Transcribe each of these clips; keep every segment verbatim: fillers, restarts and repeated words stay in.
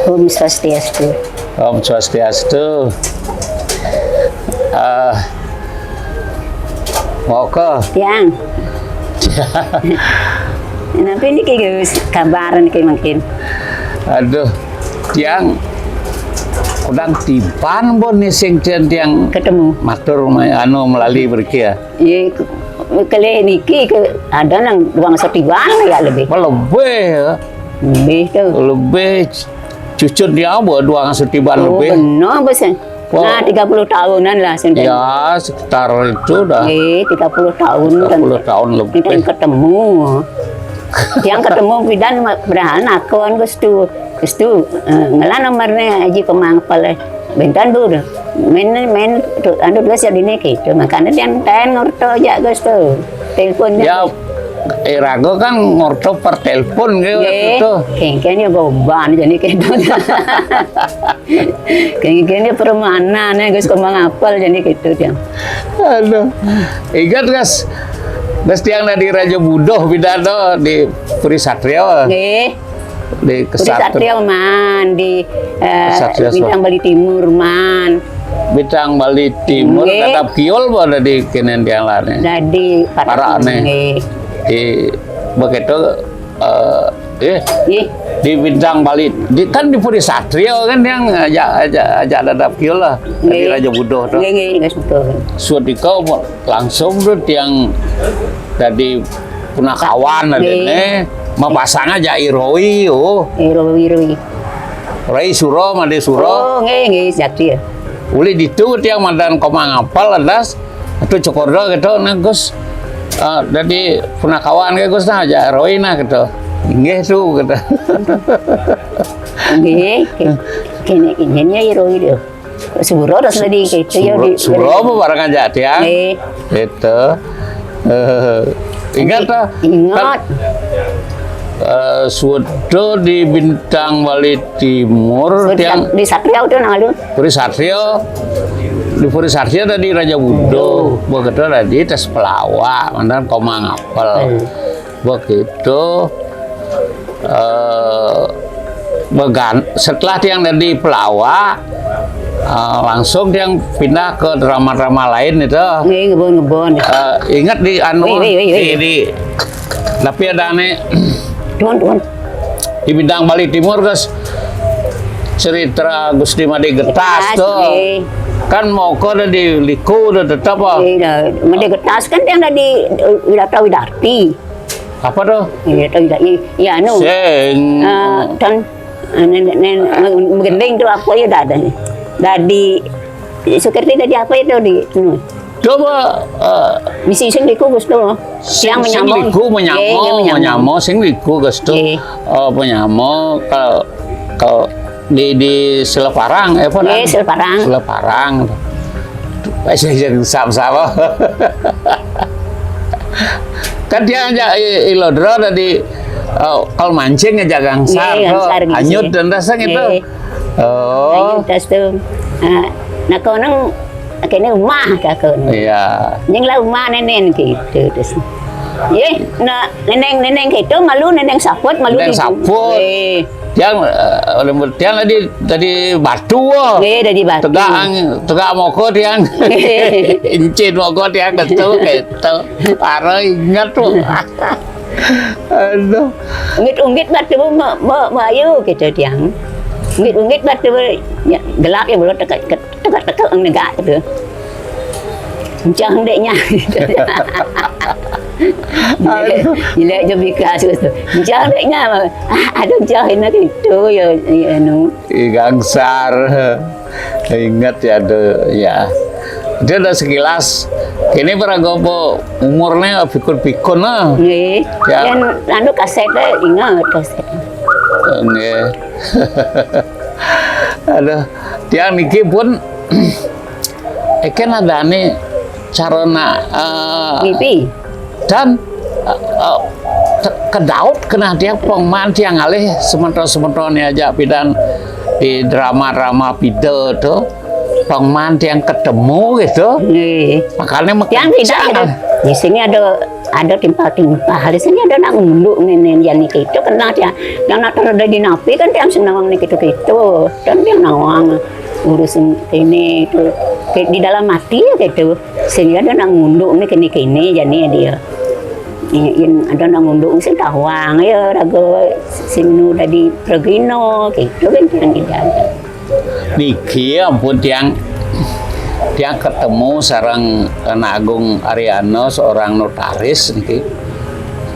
Om Swastiastu. Om Swastiastu. Ah, mau ke? Tiang. Kenapa ini, Ki, Gus? Kabar ini, Ki, mungkin. Aduh, tiang kurang tiban pun nih sing tiang, tiang ketemu. Matur ma-, anu, melali beriki ya. Iya, kali niki ke ada nang dua ngasuh tiban ya lebih. Lebih ya. Lebih tuh. Lebih cucut dia apa dua ngasuh tiban. Oh, lebih. Benar, Bos. Wah. Nah, tiga puluh tahunan lah sudah. Ya, sekitar itu dah. Eh, tiga puluh tahun kan. Tiga puluh tahun lebih. Kita ketemu. Yang ketemu pidan ma-, padahal nakon Gus tu. Gus tu, eh, ngelah nomornya Haji Komang Apel, eh. Bentan bu dah. Main, main tu, anu dulu siap dini gitu. Makanya dia ten ngorto aja Gus tu. Telepon dia. Ya, eh, rago kan ngorto per telepon gitu. Nggih. Waktu itu. Kengkeng ya goban jadi gitu. Kengkeng ya permanen ya Gus Komang Apel jadi gitu dia. Aduh. Ingat, Gus. Gus tiang dari Raja Budoh pidan di Puri Satrio. Nggih. Di Puri Kesatria. Satrio man, di, eh, Kesatria Bintang Bali Timur man. Bintang Bali Timur, nggih. Tetap kiol apa ada di kenen tiang lane? Dari para, para aneh. Nggih. Di begitu, eh, eh, nggih. Di Bintang Bali, di, kan di Puri Satrio kan yang ajak, ajak, ajak tetap kiol lah. Di, nggih. Raja Budoh tuh. Nggih, nggih, nggih, betul. Suat di kau langsung tuh tiang dari punakawan ada, nggih. Nih, mapasang aja iroi, oh. Iroi, iroi. Roi suro, made suro. Oh, nggih, nggih, jati ya. Uli ditu tiang madan Komang Apel atas, itu cokorda gitu, nah, Gus. Eh, dari punakawan ke Gus, nah, aja iroi nah gitu. Nggih tuh gitu. Nggih, kene, kene iroi dia. Suro terus tadi gitu ya. Suro, di suro apa barang aja tiang? Nggih. Itu. Eh, ingat toh? Ingat. Kan, eh, sudo di Bintang Bali Timur, sudo tiang di Satrio tuh nang alun. Puri Satrio. Di Puri Satrio tadi Raja Budo. Begitu tadi tes pelawak, mantan Komang Apel. Hmm. Begitu, eh, began-, setelah tiang dari pelawak, eh, langsung tiang pindah ke drama-drama lain itu. Nggih, ngebon, ngebon. Eh, ingat di anu, wih, wih, wih, wih, di, di, tapi ada aneh. Tuan, tuan. Di Bintang Bali Timur, guys, cerita Gusti Made Getas. Getas, tuh. Nggih. Kan mau ke ada di Liku udah tetap, ah. Iya, Made Getas kan yang dari Widata Widarti. Apa tuh? Iya, tahu tidak? Iya, iya, anu. Sing. Eh, dan, eh, nen-, nen-, menggending tuh apa ya dah, dah. Dari Sukerti tadi apa itu di, anu? Coba, eh, misi sing liku Gus tuh. Sing, yang sing menyambung. Liku menyamo, iya, iya, menyambung. Menyamo, sing liku Gus tuh. Iya. Eh, menyamo, kalau, kalau di, di Seleparang, eh, apa, iya, dah? Seleparang. Seleparang. Eh, sing, sing, sama-sama. Kan dia aja i-, ilodro tadi, oh, kalau mancing aja gangsar, nggih, tuh, gangsar gitu anyut sih. Dan rasa gitu. Nggih. Oh. Anyut tas tuh. Nah, nah, kono kene rumah kakak. Iya. Yang lah rumah nenen gitu terus. Ye, nah, neneng, neneng gitu, malu neneng saput, malu neneng di saput. Nggih. Tiang, eh, lembut tiang tadi, tadi batu, oh. Nggih, tadi batu. Tegak ang-, tegak moko tiang. Incin moko tiang ketu, ketu. Para ingat tuh. Aduh. Ungit-ungit batu ma-, ma-, mayu gitu tiang. Ungit-ungit batu ya, gelap ya, belum tegak, tegak, tegak negak gitu. Encang deknya. Aduh. Jelek je bika tu. Encang deknya. Ah, aduh, encang ini gitu ya, ya, anu. Ih, gangsar. Ingat ya, aduh, ya. Dia udah sekilas. Ini para gopo umurnya pikun-pikun lah. Nggih. Ya. Yang anu kaset, eh, ingat kaset. Nggih. Aduh, tiang niki pun, eh, kan ada nih carana, eh, ngipi. Dan, eh, eh, ke-, kedaut kena tiang pengman tiang alih sementara-sementara ni aja pidan di drama-drama pida tu. Pengman tiang ketemu gitu. Nggih. Makanya tiang tidak mekejang. Ada. Di sini ada Ada timpal-timpal, di sini ada nak ngunduk ini, yang itu kena dia. Yang nak taruh dari napi kan dia senang ini gitu-gitu. Dan dia nawang urusin ini itu. Kayak di dalam hati ya gitu. Sehingga ada nak ngunduk ini kini-kini jadi dia. Ini ada nak ngunduk sing tawang ya raga sing nu dadi pragina gitu kan yang dijaga. Niki ampun tiang tiang ketemu sareng Anak Agung Ariano, seorang notaris niki.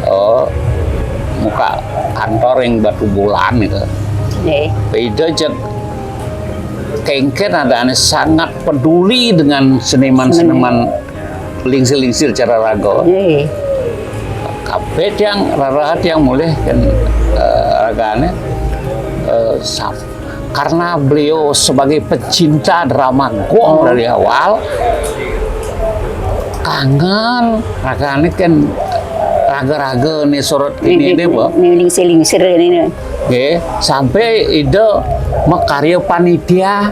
Oh, muka kantor yang Batu Bulan gitu. Nggih. Ida cek kengken adanya sangat peduli dengan seniman-seniman lingsir-lingsir cara raga. Nggih. Kabeh tiang rarahat tiang mulih kan eh, ragane eh, sap- karena beliau sebagai pecinta drama gong dari awal kangen ragane kan raga-raga nih sorot ini deh bu Ini lingsir-lingsir ini. Nggih, sampai ide makarya panitia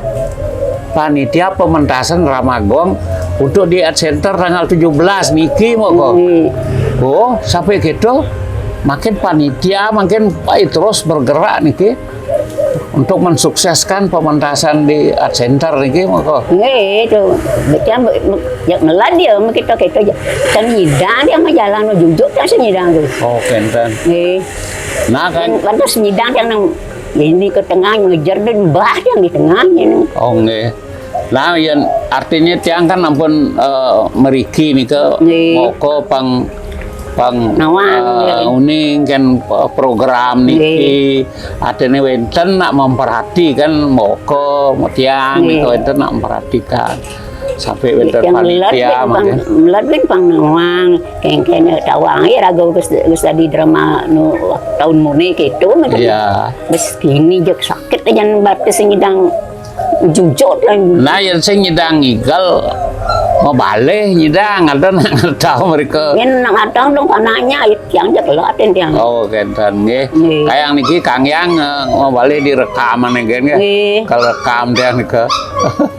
panitia pementasan Ramagong untuk di Art Center tanggal tujuh belas niki moko. Nggih. Oh, sampai gitu makin panitia makin baik terus bergerak niki untuk mensukseskan pementasan di Art Center niki moko. Nggih itu. Dia ya melad dia sama kita kita aja. Kan nyidang dia sama jalan jujuk kan nyidang tuh. Oh, kenten. Nggih. Nah kan Kan terus nyidang yang nang ini ke tengah ngejar dan bah yang di tengah ini. Oh nggih. Nah, yen artinya tiang kan ampun eh, meriki nika Nggih. moko pang pang Nawang, eh, nggih. Uning kan eh, program niki artinya wenten nak memperhatikan moko tiang Nggih. nika wenten nak memperhatikan sampai wenten Yang melat panitia pun pang mungkin. Melat pun pang nawang kengkene tawang ya raga Gus Gus tadi drama nu tahun muni gitu. Iya. Bes kini jek sakit aja batis nyidang jujur lah. Nah, yang sing nyidang ngigal mau balik nyidang ada nak tahu mereka. Ini nang atang dong panaknya yang jek latin yang. Oh, kenten nggih. Nggih. Kayak niki Kang Yang eh, mau balik di rekaman nggih nggih. Nggih. Kalau rekam dia nika.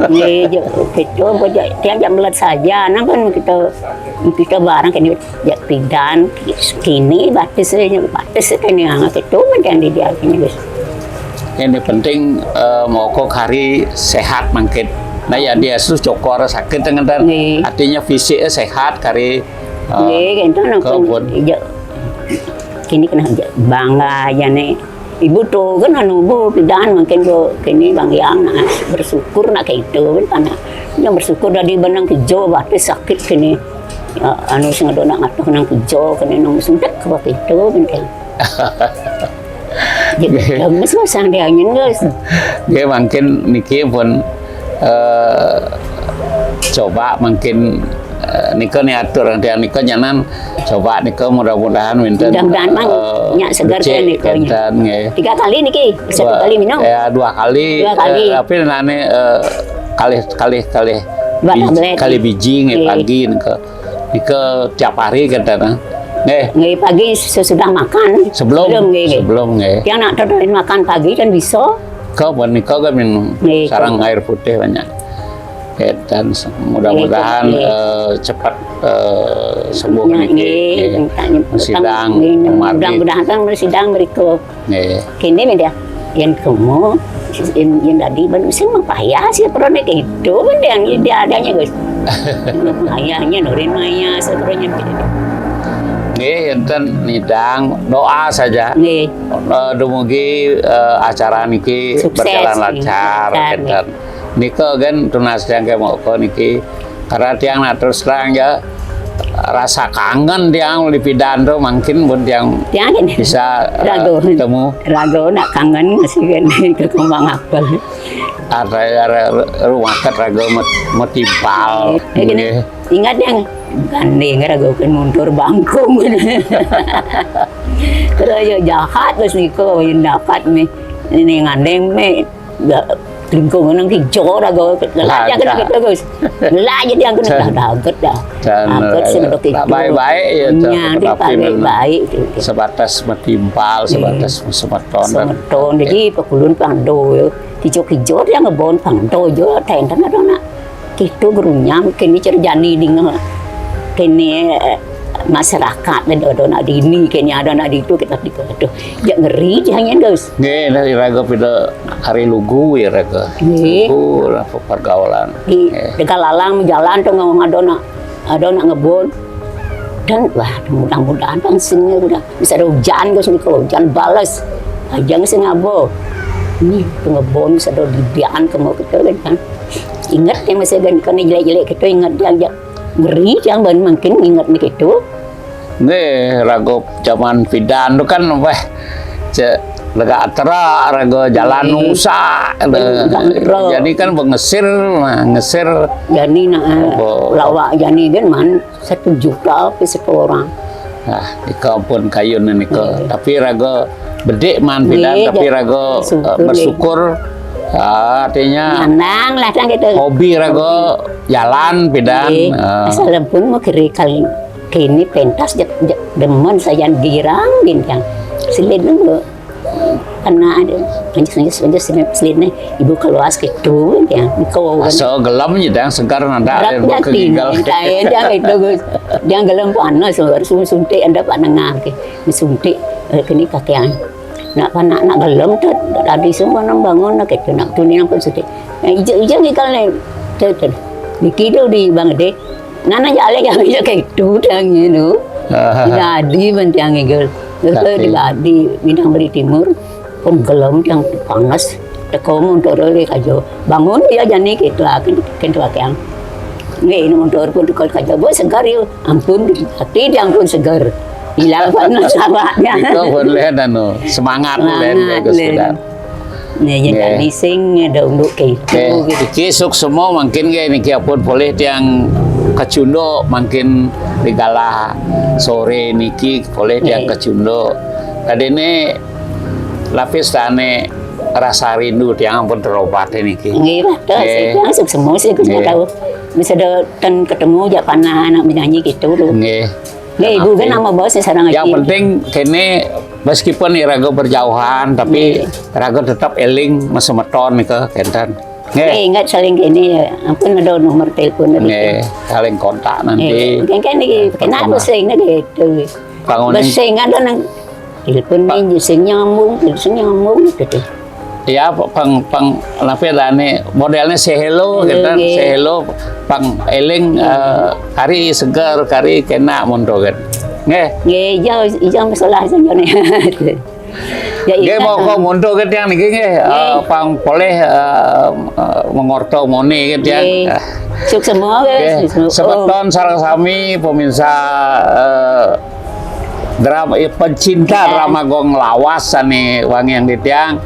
Nggih, jek gitu aja tiang jam melat saja nang kan kita kita barang kene ya pidan kini batis ini batis kene yang gitu macam di dia kene Gus. Ini penting eh, moko kari sehat mangkit. Nah ya dia sus cokor sakit dengan Nggih. artinya fisiknya sehat kari eh, Nggih, gitu nang kebun. Iya. Kini kena aja bangga aja nih. Ibu tuh kan anu bu pidan mungkin bu kini bang yang nah, bersyukur nak kayak itu kan anak. Yang bersyukur dari benang hijau batis sakit kini. Ya, anu sing ada nak ngatuh nang hijau kini nang suntik ke waktu itu mungkin. Jadi lemes masang di angin guys. Nggih mungkin niki pun eh, coba mungkin eh, nika nih atur dia nika nyanan coba nika mudah-mudahan wenten Mudah-mudahan mang eh, nyak segar becik kan nika nya. Kenten nggih. Tiga kali niki, satu Dua- kali minum. Ya dua kali. Dua kali. Eh, tapi nane eh, kali kali kali Dua tablet. kali biji nggih Iya. Pagi nika. Nika tiap hari kenten. Nggih. Nggih pagi sesudah makan. Sebelum Sebelum nggih. Nggih. Sebelum nggih. Yang nak terus makan pagi kan bisa. Kau pun nika kan minum Nggih, sarang air putih banyak. Kenten mudah-mudahan Nggih. eh, cepat eh, sembuh Ya, niki. nggih, Nggih. minta nyebut Sidang nggih, Mardi. Mudah-mudahan kan sidang berikut. Nggih. Kini nih dia yang kamu yang, yang tadi ban sing mah payah sih perone itu kan yang dia adanya guys. Payahnya nurin maya sebenarnya. Nggih, enten nidang doa saja. Nggih. Eh, dumugi eh, acara niki Sukses, berjalan nggih. lancar Lancar, enten. Nika kan tunas yang kayak mau niki karena tiang nak terus terang ya rasa kangen tiang di pidan tuh mungkin pun tiang Tiang ini. Bisa eh, Ragu. Temu. Ragu nak kangen masih kan ke kembang apel. Ada ada rumah kat raga met, metimpal. Ya, gini. Nggih. Ingat yang gandeng ragu kan mundur bangkung. Kalau ya jahat terus niko yang dapat nih. Ini ngandeng nih. Lingkungan yang hijau ragu. Lelak ya kena Lelak. Kita Gus. Lelak jadi yang kena dah daget dah. Dan Daget sih dok tak baik-baik ya Nya di tapi paling memang baik itu. Sebatas metimpal, sebatas semeton. Semeton jadi pekulun pangdo ya. Hijau-hijau dia ngebon pangdo jo tenten ada nak. Kita gerunyam kini cerjani dinga. Kini eh, Masyarakat, ada, ada nak dini, kene ada nak ditu, kita di, aduh, ya ngeri jangan, Gus. Nggih, nah, iraga pida hari lugu iraga. Nggih. Lugu lah pergaulan. Di Nggih. dekat lalang jalan tu ngomong ada nak, ada nak ngebon. Dan wah, mudah-mudahan kan sini udah bisa ada hujan, Gus, nika hujan balas. Aja sing abo. Ini tu ngebon bisa ada dibian ke mau kita kan. Ingat ya masih kan, kan jelek-jelek kita ingat dia aja. Ngeri yang ban mungkin ingat begitu. Nggih, raga zaman pidan tu kan weh cek lega atera raga jalan Nggih. Rusak. Bener, nggak ngerok. Jadi kan bengesir, nah, ngesir. Jani nak eh, Apa? Lawak jani kan man satu juta ke satu orang. Nah, nika pun kayun nika. Nggih. Tapi raga bedik man pidan, Nggih, tapi ja- raga syukur, eh, nggih. Bersyukur. Ah, artinya Nyanang lah kan kita. Hobi raga jalan pidan. Nggih. Ah. Asal pun mau kiri kali kini pentas jek, jek demen saya girang bintang. Selin dulu. Karena ada anjus anjus anjus selin selin ni ibu keluar situ ya. Kau kan. Asa gelem je dah segar nada Rak buat yakin. kegigil. Dia dia itu Gus. Dia gelem panas harus suntik ada pak nengah ke. Disuntik eh, kini kakian. Nak panak nak gelem tu tadi semua nang bangun nak itu nak tu ni nampak suntik. Yang ijak-ijak ni kalau tu tu. Dikidu di bang de. Nana jale kami je ke tu tang ni tu. Ah. Jadi bentiang igel. Itu Tapi- di badi bintang beri timur. Pun gelem yang panas. Teko mundur oleh kajo. Bangun dia jani kita akan kentu akan. Nggih, ini mundur pun tukar kajo. Buat segar ya. Ampun, hati dia ampun segar. Hilang panas awaknya. Itu pun lain anu, semangat pun lain Semangat bagus lain. sudah. Nah, yang Nggih. tadi sing ada unduk ke itu Nggih, gitu. Iki suksema mangkin nggih niki pun polih tiang kecunduk mangkin digalah sore niki polih tiang Nggih. Kecunduk. Tadi ni lapis tane rasa rindu tiang pun terobati niki. Nggih, betul. Nggih. Saya langsung semua sih aku Nggih. tahu. Bisa ada tan ketemu jak panah anak menyanyi gitu tu. Nggih. Nggih, ibu kan Tapi nama bos saya sarang Yang aja. Penting kene meskipun iraga berjauhan tapi Nggih. raga tetap eling masemeton nika kenten. Eh, Nggih. Ingat saling kene ya. Ampun ada nomor telepon tadi. Nggih, saling kontak nanti. Eh, kan kan ni kena Pertama. aku sing na gitu. Bangun ni. Besing ada nang telepon ni sing nyambung, sing nyambung gitu. Ya, pang pang lape dane modelnya say hello Hello, kita nggih. say hello pang eling eh, kari segar kari kena mundur kan. Nggih. Nggih, ijau ijau masalah saja ni. Ya Nggih ingat mau lah. kok mundur kan yang niki nggih eh, Nggih. pang poleh eh, eh, mengorto moni kan yang Nggih. Sukses semua Nggih, guys. Sukses. Oh. Semeton sareng sami pemirsa eh, drama eh, pencinta Ya. Drama Gong Lawas sane wangiang titiang.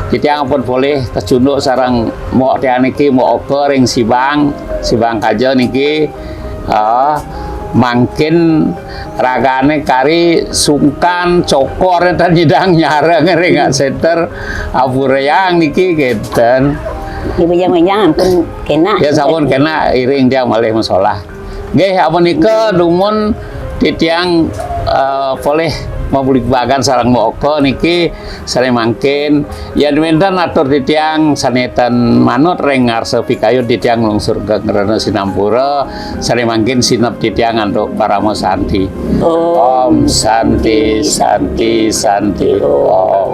Titiang pun poleh kecunduk sareng mbok tiang niki mbok oke ring Sibang, Sibang Kaja niki. Ah, mangkin ragane kari sungkan cokor enten nyidang nyareng ring center abureyang niki kenten. Di bejang-bejang ampun kena. Ya sampun kena iring tiang malih masolah. Nggih, apunika dumun titiang eh, poleh mabuligbagan sareng mbok oke niki sane mangkin. Yen wenten atur titiang sane ten manut ring ngarsa pikayun titiang lungsur geng rena sinampura, sane mangkin sinep titiang antuk parama santi. Om Santi, Santi, Santi, Om.